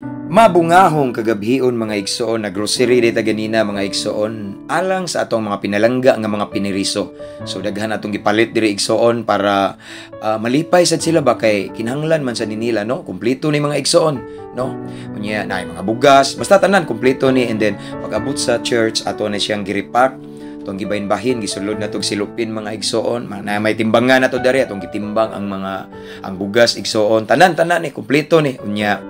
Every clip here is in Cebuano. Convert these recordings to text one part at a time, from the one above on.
Mabungahong kagabhion, mga igsoon. Naggrocery dita ganina, mga igsoon, alang sa atong mga pinalangga nga mga piniriso. So daghan atong gipalit diri, igsoon, para malipay sad sila ba kay kinahanglan man sa nila, no? Kumpleto ni, mga igsoon, no? Unya naay mga bugas, basta tanan kumpleto ni. And then pag abot sa church, ato na siyang gi-repack, atong gibahin-bahin, gisulod na tog silupin, mga igsoon. Na may timbangan na to diri, atong gitimbang ang mga ang bugas, igsoon. Tanan-tanan ni kumpleto ni. Unya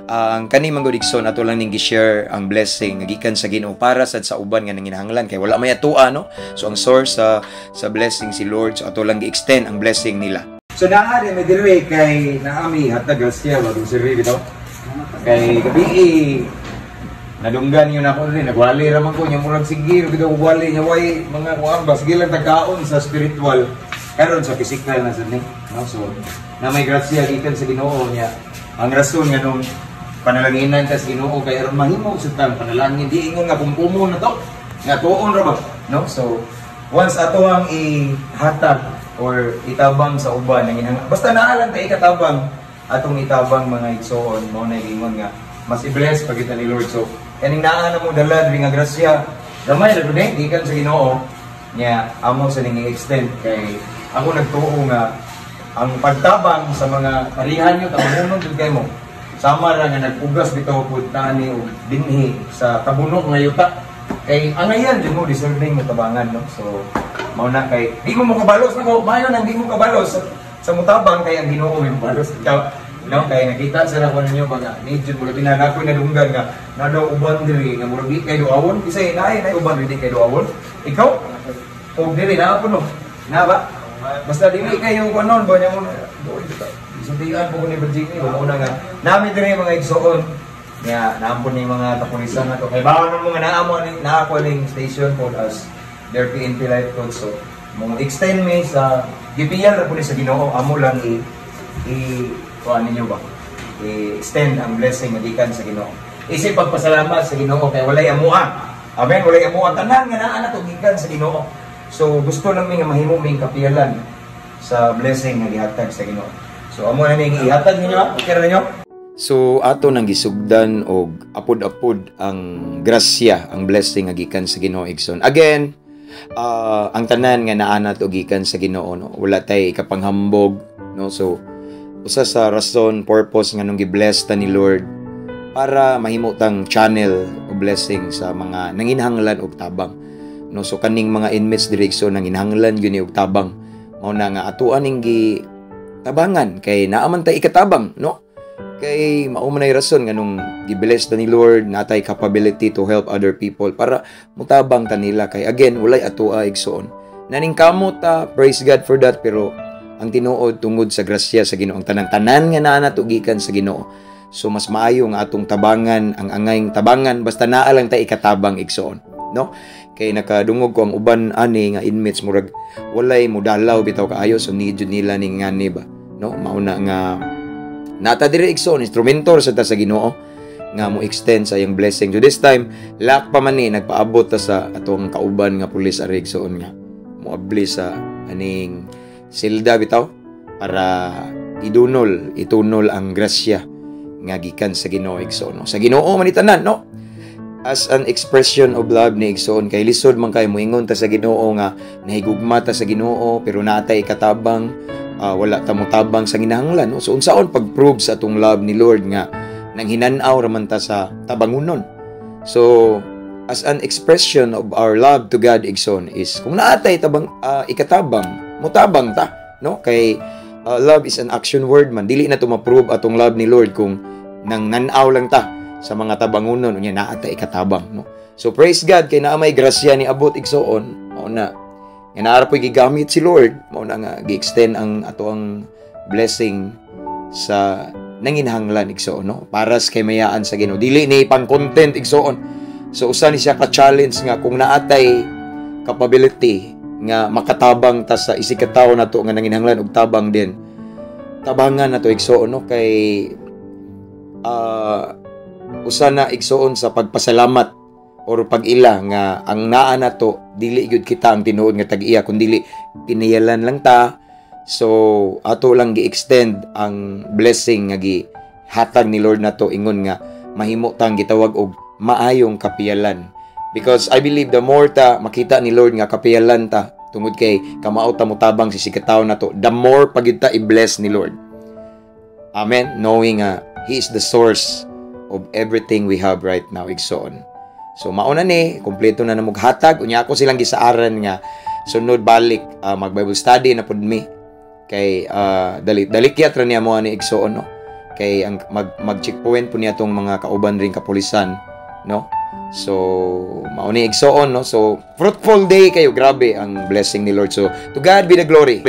ang kani man gud, igsoon, ato lang ning gi-share ang blessing nga gikan sa Ginoo para sad sa uban nga nanginahanglan kay wala may atua, no? So ang source sa blessing si Lord, so ato lang gi-extend ang blessing nila. So naa rin may diri kay naami hatag grasya ba si bitaw. Kay gabi nadunggan yun ako rin, nagwali ra man ko nya, murag sige bitaw ko wali nya, way mga kuan ba, sige lang tagkaon sa spiritual, karon sa physical na sad ni, no? So na may grasya gikan sa Ginoo niya. Ang rason nga nung panalanginan ta sa Ginoo kay aron mahimo sa tang panalangin, di ingon nga kumkumo na to nga tuon ra ba, no? So once ato ang ihatag or itabang sa uban ang inang basta naa lang ta ikatabang, atong itabang, mga igsoon, mao na ingon nga mas i-bless pag kita ni Lord. So kaning naa na mo dala diri nga grasya, gamay ra gud eh, gikan sa Ginoo nya, amo sa ning i-extend kay ako nagtuo nga ang pagtabang sa mga parihan nyo, tabangunon jud kay mo. Sama ra nga nagpugas bitaw pud tani og dinhi sa tabunok nga yuta. Kay angayan jud mo, deserving mo tabangan, no? So mao na kay di mo mokabalos nako, mayo nang di mo kabalos sa mutabang kay ang Ginoo may mobalos. Ikaw, no, kay nakita sa ko ninyo ba nga need jud mo labi na ako nadunggan nga na daw uban diri nga murag di kay duawon, kisay naay naay uban diri kay duawon. Ikaw og diri na ako, no? Na ba? Basta dili kayo kunon ba niya mo doon dito. Isultian po ko ni Virginia, mao na nga nami diri, mga igsoon, nga naampon ni mga kapulisan na to. Kay bawon mo mga naamo ni naako ning station code as their PNP life code. So mo extend me sa gipiyal ra po ni sa Ginoo, amo lang i kuan ninyo ba? I-extend ang blessing nga gikan sa Ginoo. Isip pagpasalamat sa Ginoo kay walay amuha. Amen, walay amuha, tanan nga naa na to gikan sa Ginoo. So gusto lang mi nga mahimo ming kapiyalan sa blessing nga gihatag sa Ginoo. So amo na ning ihatag ninyo, ha? Okay ra ninyo? So ato nang gisugdan og apod-apod ang grasya, ang blessing nga gikan sa Ginoo, igsoon. Again, ang tanan nga naa nato gikan sa Ginoo, no. Wala tay ikapanghambog, no. So usa sa rason, purpose nga nung gi-bless ta ni Lord para mahimo tang channel o blessing sa mga nanginahanglan og tabang. No, so kaning mga inmates diri, igsoon, nanginahanglan gyud ni og tabang. Mao na nga atoa ning gi tabangan kay naa man tay ikatabang, no? Kay mao man ay rason nga nung gi-bless ta ni Lord, natay capability to help other people para mutabang ta nila kay again, walay atoa, igsoon. Naning kamot ta, praise God for that, pero ang tinuod, tungod sa grasya sa Ginoo ang tanan-tanan nga naa nato gikan sa Ginoo. So mas maayo nga atong tabangan ang angayng tabangan, basta naa lang tay ikatabang, igsoon, no? Kay nakadungog ko ang uban ani nga inmates murag walay modalaw bitaw kaayo, so need jud nila ning ngani ba, no? Mao na nga nata diri, igsoon, instrumento sa ta sa Ginoo nga mo extend sa iyang blessing. So this time, lak pa man ni nagpaabot ta sa atong kauban nga pulis ari, igsoon, nga moabli sa aning silda bitaw para idunol, itunol ang grasya nga gikan sa Ginoo, igsoon, no? Sa Ginoo man ni tanan, no? As an expression of love ni, igsoon, kay lisod man kay moingon ta sa Ginoo nga nahigugma ta sa Ginoo pero natay ikatabang, wala ta motabang sa ginahanglan, no? So unsaon pag-prove sa atong love ni Lord nga nang hinan-aw raman ta sa tabangunon? So as an expression of our love to God, igsoon, is kung naatay tabang ikatabang, mutabang ta, no? Kay love is an action word man. Dili na to ma-prove atong love ni Lord kung nang nan-aw lang ta sa mga tabangunon unya naa ta ikatabang, no? So praise God kay naa may grasya ni abot, igsoon. Mao na nga naa ra po'y gigamit si Lord, mao na nga gi-extend ang atoang blessing sa nanginahanglan, igsoon, no? Para sa kay mayaan sa Ginoo, dili ni pang content, igsoon. So usa ni siya ka challenge nga kung naatay capability nga makatabang ta sa isig ka tawo nato nga nanginahanglan og tabang din, tabangan nato, igsoon, no? Kay usa na, igsoon, sa pagpasalamat or pag-ila nga ang naa nato, dili gyud kita ang tinuod nga tag-iya kundi pinayalan lang ta. So ato lang gi-extend ang blessing nga gi Hatag ni Lord nato ingon nga mahimo tang gitawag og maayong kapiyalan. Because I believe the more ta makita ni Lord nga kapiyalan ta tungod kay kamao ta motabang sa isigkatawo nato, the more pa gyud ta i-bless ni Lord. Amen. Knowing nga He is the source of everything we have right now, igsoon. So mauna ni, kompleto na namog hatag. Unya ako silang gisaaran nga sunod balik mag Bible study na pud mi kay dali dalikyat ra niya mo ani, igsoon, no, kay ang mag mag checkpoint po niya tong mga kauban ring kapulisan, no. So mao ni, igsoon, no. So fruitful day kayo, grabe ang blessing ni Lord. So to God be the glory.